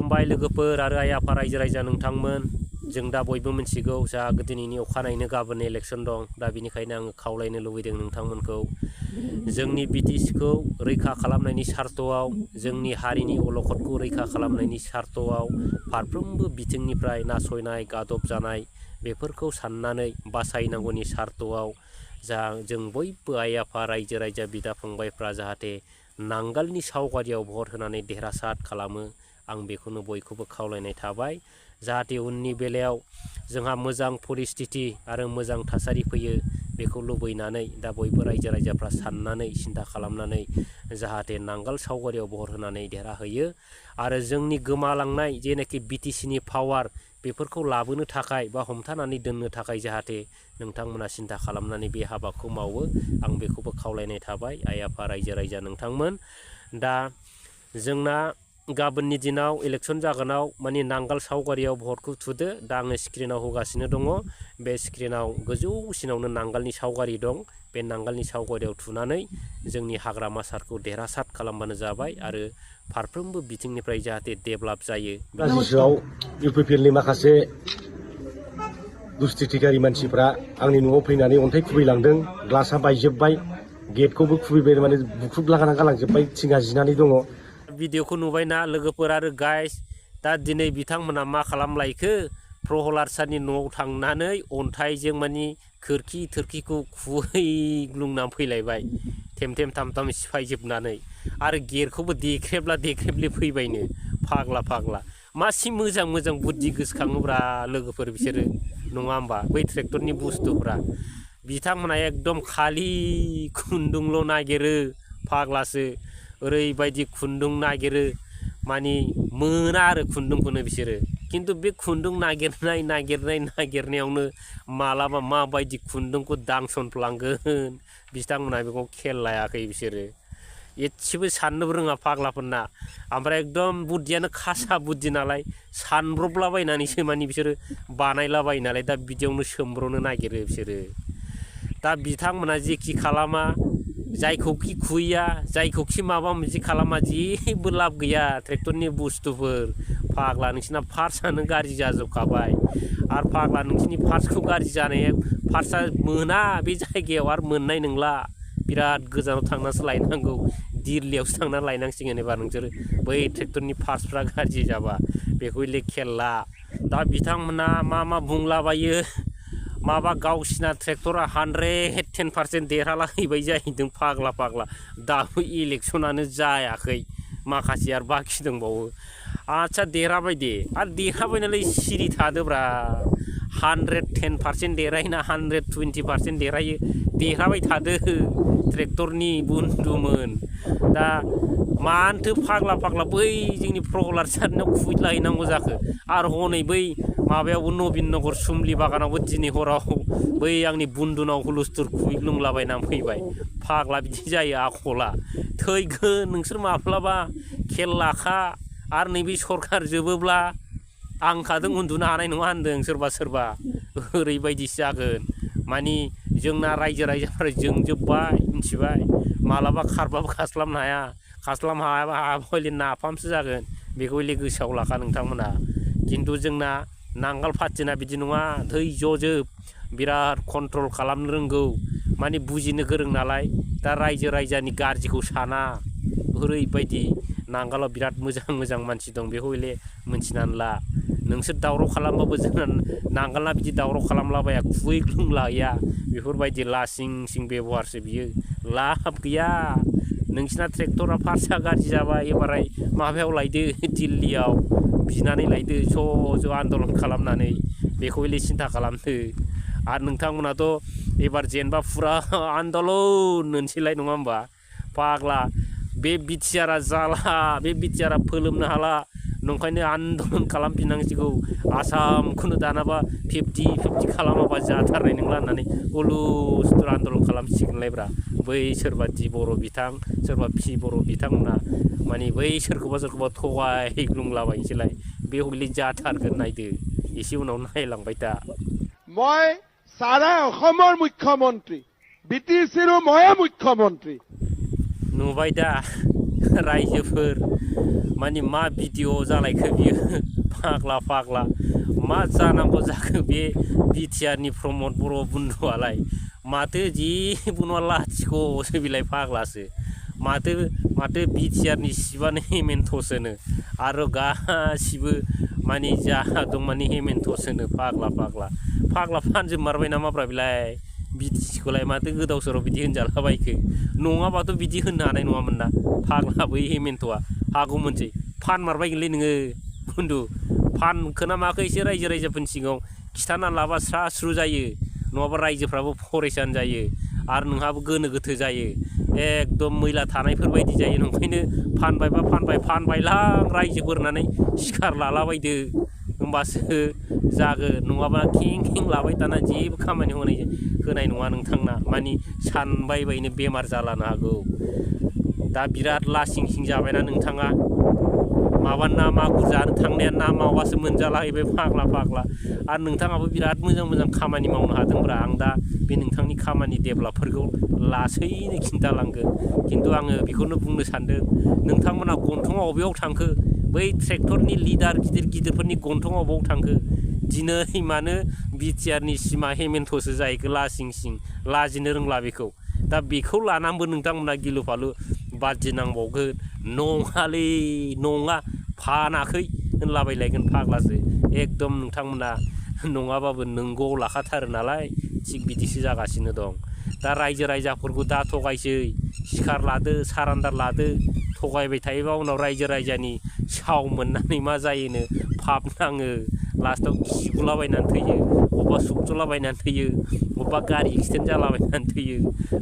खुलुमबाय लोगोफोर आरो आइ आफा रायजो राजा नोंथांमोन जों दा बयबो मिथिगौ जा दिनैनि अखानायैनो गाबोन इलेक्सन दं दा बिनिखायनो आङो खावलायनो लुबैदों नोंथांमोनखौ जोंनि बिटिसिखौ रैखा खालामनायनि सार्थआव जोंनि हारिनि अलखदखौ रैखा खालामनायनि सार्थआव फारफ्रोमबो बिथिंनिफ्राय नासयनाय गादब जानाय बेफोरखौ साननानै बासायनांगौनि सार्थआव जा जों बयबो आइ आफा रायजो राजा बिदा फंबायफ्रा जाहाथे नांगालनि सावगारियाव भट होनानै देरहासार खालामो आं बेखौनो बयखौबो खावलायनाय थाबाय जाहाथे उननि बेलायाव जोंहा मोजां परिस्थिति आरो मोजां थासारि फैयो बेखौ लुबैनानै दा बयबो रायजो राजाफ्रा साननानै सिन्था खालामनानै जाहाथे नांगाल सावगारियाव भट होनानै देरहाहोयो आरो जोंनि गोमालांनाय जेनाखि बिटिसिनि पावार बेफोरखौ लाबोनो थाखाय बा हमथानानै दोननो थाखाय जाहाथे नोंथांमोना सिन्था खालामनानै बे हाबाखौ मावो आं बेखौबो खावलायनाय थाबाय आइ आफा रायजो राजा नोंथांमोन दा जोंना गाबोननि दिनाव इलेक्सन जागोनाव माने नांगाल सावगारियाव भटखौ थुदो दा आङो स्क्रिनाव होगासिनो दङ बे स्क्रिनाव गोजौसिनावनो नांगालनि सावगारि दं बे नांगालनि सावगारियाव थुनानै जोंनि हाग्रामा सारखौ देरहासार खालामबानो जाबाय आरो फारफ्रोमबो बिथिंनिफ्राय जाहाथे डेभेलप जायो जिसुआव इउपिपिएलनि माखासे दुस्थितिगारि मानसिफ्रा आंनि न'आव फैनानै अन्थाइ खुबैलांदों ग्लासा बायजोब्बाय गेटखौबो खुबैबाय माने बुख्रुबलागाना गालांजोब्बाय थिंआ जिनानै दङ भिडिअखौ नुबायना लोगोफोर आरो गाइस दा दिनै बिथांमोना मा खालामलायखो प्रहलाद सारनि न'आव थांनानै अन्थाइजों मानि खोरखि थोरखिखौ खुबैग्लुंना फैलायबाय थेमथेम थामथाम सिफायजोबनानै आरो गेटखौबो देख्रेबला देख्रेबलि फैबायनो फाग्ला फाग्ला मासि मोजां मोजां बुद्धि गोसोखाङोब्रा लोगोफोर बिसोरो नङा होमबा बै ट्रेक्टरनि बुस्थुफ्रा बिथांमोना एकदम खालि खुन्दुंल' नागिरो फाग्लासो ओरैबायदि खुन्दुं नागिरो मानि मोना आरो खुन्दुंखौनो बिसोरो खिन्थु बे खुन्दुं नागिरनायावनो मालाबा माबायदि खुन्दुंखौ दांसनफ्लांगोन बिथांमोना बेखौ खेल लायाखै बिसोरो एसेबो साननोबो रोङा फाग्लाफोरना ओमफ्राय एकदम बुद्धियानो खासा बुद्धि नालाय सानब्रबलाबायनानैसो मानि बिसोरो बानायलाबायो नालाय दा बिदियावनो सोमब्रनो नागिरो बिसोरो दा बिथांमोना जेखि खालामा जायखौखि खुया जायखौखि माबा मोनसे खालामा जेबो लाब गैया ट्रेक्टरनि बुस्थुफोर फाग्ला नोंसिना पार्ट्सआनो गाज्रि जाजोबखाबाय आरो फाग्ला नोंसिनि पार्ट्सखौ गाज्रि जानाया पार्ट्सआ मोना बे जायगायाव आरो मोननाय नंला बिराद गोजानाव थांनासो लायनांगौ दिल्लीयावसो थांनानै लायनांसिगोन एबार नोंसोर बै ट्रेक्टरनि पार्ट्सफ्रा गाज्रि जाबा बेखौ खेल ला दा बिथांमोना मा बुंलाबायो माबा गावसिना ट्रेक्टरा 110% देरहालाहैबाय जाहैदों फाग्ला फाग्ला दाबो इलेक्सनानो जायाखै माखासे आरो बाखि दंबावो आच्छा देरहाबाय दे आरो देरहाबाय नालाय सिरि थादोब्रा 110% देरहायोना 120% देरहायो देरहाबाय थादो ट्रेक्टरनि बुन्दुमोन दा मानोथो फाग्ला फाग्ला बै जोंनि प्रहलाद सारनाव खुबैलाहैनांगौ जाखो आरो हनै बै माबायावबो नबिन नगर सुमलि बागानावबो दिनै हराव बै आंनि बुन्दुनाव हुलुस्थुर खुबैग्लुंलाबायनानै फैबाय फाग्ला बिदि जायो आखला थैगोन नोंसोर माब्लाबा खेल लाखा आरो नैबे सरखार जोबोब्ला आं खादों उन्दुनो हानाय नङा होनदों सोरबा सोरबा ओरैबायदिसो जागोन मानि जोंना रायजो राजाफ्रा जोंजोब्बाय मिथिबाय मालाबा खारबाबो खास्लाबनो हाया हायाबा हले नाफामसो जागोन बेखौ गोसोआव लाखा नोंथांमोना खिन्थु जोंना नांगाल फाथिना बिदि नङा धैज्यजोब बिराद कन्ट्रल खालामनो रोंगौ माने बुजिनो गोरों नालाय दा रायजो राजानि गाज्रिखौ साना ओरैबायदि नांगालाव बिराद मोजां मोजां मानसि दं बेखौ मोनथिनानै ला नोंसोर दावराव खालामबाबो जोंना नांगाला बिदि दावराव खालामलाबाया खुबैग्लुंलाया बेफोरबायदि लासिं सिं बेबहारसो बियो लाब गैया नोंसिना ट्रेक्टरा पार्ट्सआ गाज्रि जाबाय एबाराय माबायाव लायदो दिल्लीयाव बिनानै लायदो ज' आन्दलन खालामनानै बेखौ सिन्था खालामदो आरो नोंथांमोनाथ' एबार जेनेबा फुरा आन्दलन होनसैलाय नङा होमबा फाग्ला बे बिटिआरआ जाला बे बिटिआरआ फोलोमनो हाला नंखायनो आन्दलन खालामफिननांसिगौ आसामखौनो दानाबा 50-50 खालामाबा जाथारनाय नंला होननानै हुलुस्थुर आन्दलन खालामसिगोनलायब्रा बै सोरबा डि बर' बिथां सोरबा पि बर' बिथांमोना माने बै सोरखौबा थगायग्लुंलाबायनोसैलाय बे हले जाथारगोन नायदो एसे उनाव नायलांबाय दा মই সারা অসমৰ মুখ্যমন্ত্ৰী বিটিচিৰো ময়ে মুখ্যমন্ত্ৰী नुबाय दा रायजोफोर माने मा भिडिअ जालायखो बियो फाग्ला फाग्ला मा जानांगौ जाखो बे बिटिआरनि प्रमद बर' बुन्दुआलाय माथो जेबो लाथिख'सो बिलाय फाग्लासो माथो बिटिआरनि सिबानो हेमेन्थसोनो आरो गासिबो माने जा दं माने हेमेन्थसोनो फाग्ला फानजोबमारबाय नामाब्रा बिलाय बिटिसिखौलाय माथो गोदाव सोराव बिदि होनजालाबायखो नङाबाथ' बिदि होननो हानाय नङामोन ना फाग्ला बै हेमेन्थआ हागौमोनसै फानमारबायगोनलै नोङो बुन्दु फानखोना माखो एसे रायजोफोरनि सिगाङाव खिथाना लाबा स्रा स्रु जायो नङाबा रायजोफ्राबो फरेसान जायो आरो नोंहाबो गोनो गोथो जायो एकदम मैला थानायफोर बायदि जायो नंखायनो फानबायबा फानबायलां रायजोफोर होननानै सिखार लालाबायदो होमबासो जागोन नङाबा खें लाबाय थाना जेबो खामानि होनाय नङा नोंथांना मानि सानबायबायनो बेमार जालानो हागौ दा बिराद लासिं सिं जाबायना नोंथाङा माबा ना मागुर जानो थांनाया ना मावासो मोनजालाहैबाय फाग्ला आरो नोंथाङाबो बिराद मोजां खामानि मावनो हादोंब्रा आं दा बे नोंथांनि खामानि डेभेलपफोरखौ लासैनो खिन्थालांगोन खिन्थु आङो बेखौनो बुंनो सानदों नोंथांमोना गन्थङा अबेयाव थांखो बै ट्रेक्टरनि लिडार गिदिरफोरनि गन्थङा अबाव थांखो दिनै मानो बिटिआरनि सिमा हेमेन्थसो जाहैखो लासिं सिं लाजिनो रोंला बेखौ दा बेखौ लानानैबो नोंथांमोना गिलु फालु बादि नांबावगोन नङालै नङा फानाखै होनलाबायलायगोन फाग्लासो एकदम नोंथांमोना नङाबाबो नंगौ लाखाथारो नालाय थिग बिदिसो जागासिनो दं दा रायजो राजाफोरखौ दा थगायसै सिखार लादो सारान्डार लादो थगायबाय थायोबा उनाव रायजोनि साव मोननानै मा जायोनो फाब नाङो लास्टाव खिगुलाबायनानै थैयो अबेबा सुखजलाबायनानै थैयो अबेबा गारि एक्सिडेन्ट जालाबायनानै थैयो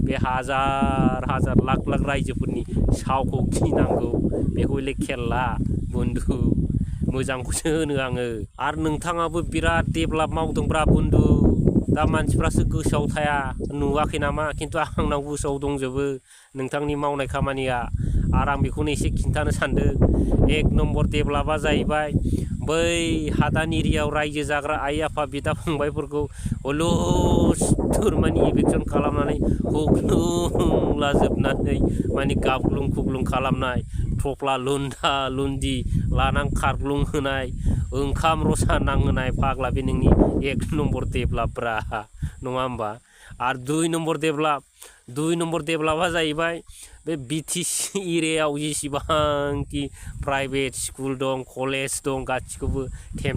बे हाजार लाख रायजोफोरनि सावखौ गिनांगौ बेखौ हले खेला बुन्दु मोजांखौसो होनो आङो आरो नोंथाङाबो बिराद डेभेलप मावदोंब्रा बुन्दु दा मानसिफ्रासो गोसोआव थाया नुवाखै नामा खिन्थु आंनाव गोसोआव दंजोबो नोंथांनि मावनाय खामानिया आरो आं बेखौनो एसे खिन्थानो सानदों एक नम्बर डेभेलपआ जाहैबाय बै हादान एरियायाव रायजो जाग्रा आइ आफा बिदा फंबायफोरखौ हुलुस्थुर माने इभिकसन खालामनानै हुग्लुंलाजोबनानै माने गाबग्लुं खुग्लुं खालामनाय थफ्ला लुन्दा लुन्दि लानानै खारग्लुं होनाय ओंखाम रसा नांहोनाय फाग्ला बे नोंनि एक नम्बर डेभेलपब्रा नङा होमबा आरो दुइ नम्बर डेभेलपआ जाहैबाय बे बिटिसि एरियायाव जेसेबांखि प्राइभेट स्कुल दं कलेज दं गासिखौबो थेम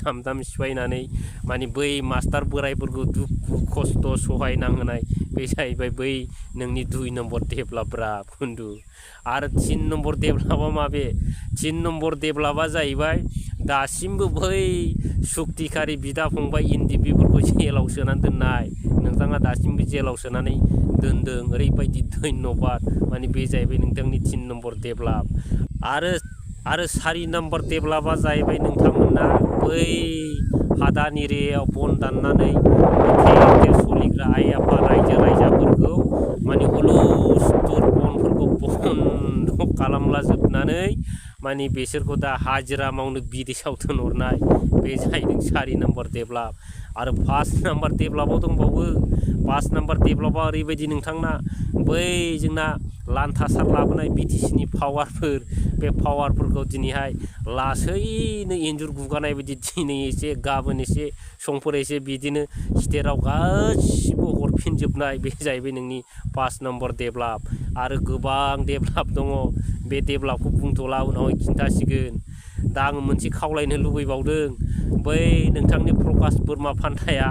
थाम सिफायनानै माने बै मास्टार बोराइफोरखौ दुखु खस्थ' सहाय नांहोनाय बे जाहैबाय बै नोंनि दुइ नम्बर डेभेलपब्रा बुन्दु आरो 3 नम्बर डेभेलपआ माबे 3 नम्बर डेभेलपआ जाहैबाय दासिमबो बै सुक्तिखारि बिदा फंबाय एनडिपिफोरखौ जेलाव सोनानै दोननाय नोंथाङा दासिमबो जेलाव सोनानै दोनदों ओरैबायदि धन्यबाद माने बे जाहैबाय नोंथांनि 3 नम्बर डेभेलप आरो 4 नम्बर डेभेलपआ जाहैबाय नोंथांमोना बै हादान एरियायाव बन दाननानै थेर सोलिग्रा आइ आफा रायजोफोरखौ माने हुलुस्थुर बनफोरखौ बन्द' खालामलाजोबनानै माने बिसोरखौ दा हाजिरा मावनो बिदेशाव दोनहरनाय बे जाहैदों 4 नम्बर डेभेलप आरो 5 नम्बर डेभेलपआव दंबावो 5 नम्बर डेभेलपआ ओरैबायदि नोंथांना बै जोंना लान्थासार लाबोनाय बिटिसिनि पावारफोर बे पावारफोरखौ दिनैहाय लासैनो एन्जर गुगानाय बायदि दिनै एसे गाबोन एसे समफोर एसे बिदिनो स्टेटआव गासिबो हरफिनजोबनाय बे जाहैबाय नोंनि 5 नम्बर डेभेलप आरो गोबां डेभेलप दङ बे डेभेलपखौ बुंथ'ला उनावहाय खिन्थासिगोन दा आङो मोनसे खावलायनो लुबैबावदों बै नोंथांनि प्रकाश बोरमा फान्थाया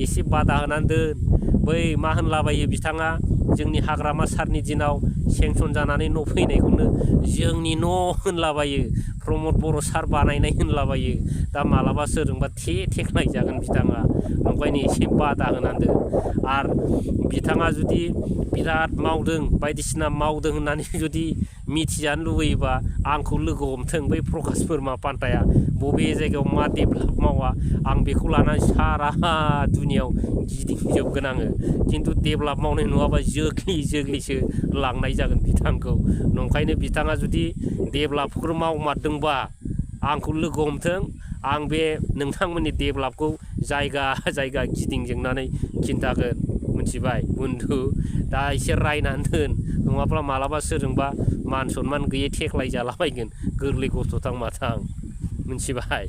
एसे बादा होनानै दोन बै मा होनलाबायो बिथाङा जोंनि हाग्रामा सारनि दिनाव सेंसन जानानै न' फैनायखौनो जोंनि न' होनलाबायो प्रमद बर' सार बानायनाय होनलाबायो दा मालाबा सोरजोंबा थेख्नाय जागोन बिथाङा ओंखायनो एसे बादा होनानै दोन आरो बिथाङा जुदि बिराद मावदों बायदिसिना मावदों होननानै जुदि मिथिजानो लुबैयोबा आंखौ लोगो हमथों बै प्रकाश बोरमा फान्थाया बबे जायगायाव मा डेभेलप मावा आं बेखौ लानानै सारा दुनियाव गिदिंजोबगोन आङो खिन्थु डेभेलप मावनाय नङाबा जोग्लिसो लांनाय जागोन बिथांखौ नंखायनो बिथाङा जुदि डेभेलपफोर मावमारदोंबा आंखौ लोगो हमथों आं बे नोंथांमोननि डेभेलपखौ जायगा गिदिंजोबनानै खिन्थागोन मिथिबाय बन्धु दा एसे रायनानै दोन नङाब्ला मालाबा सोरजोंबा मान सनमान गैयै थेख्लाय जालाबायगोन गोरलै गथ'थां माथां मिथिबाय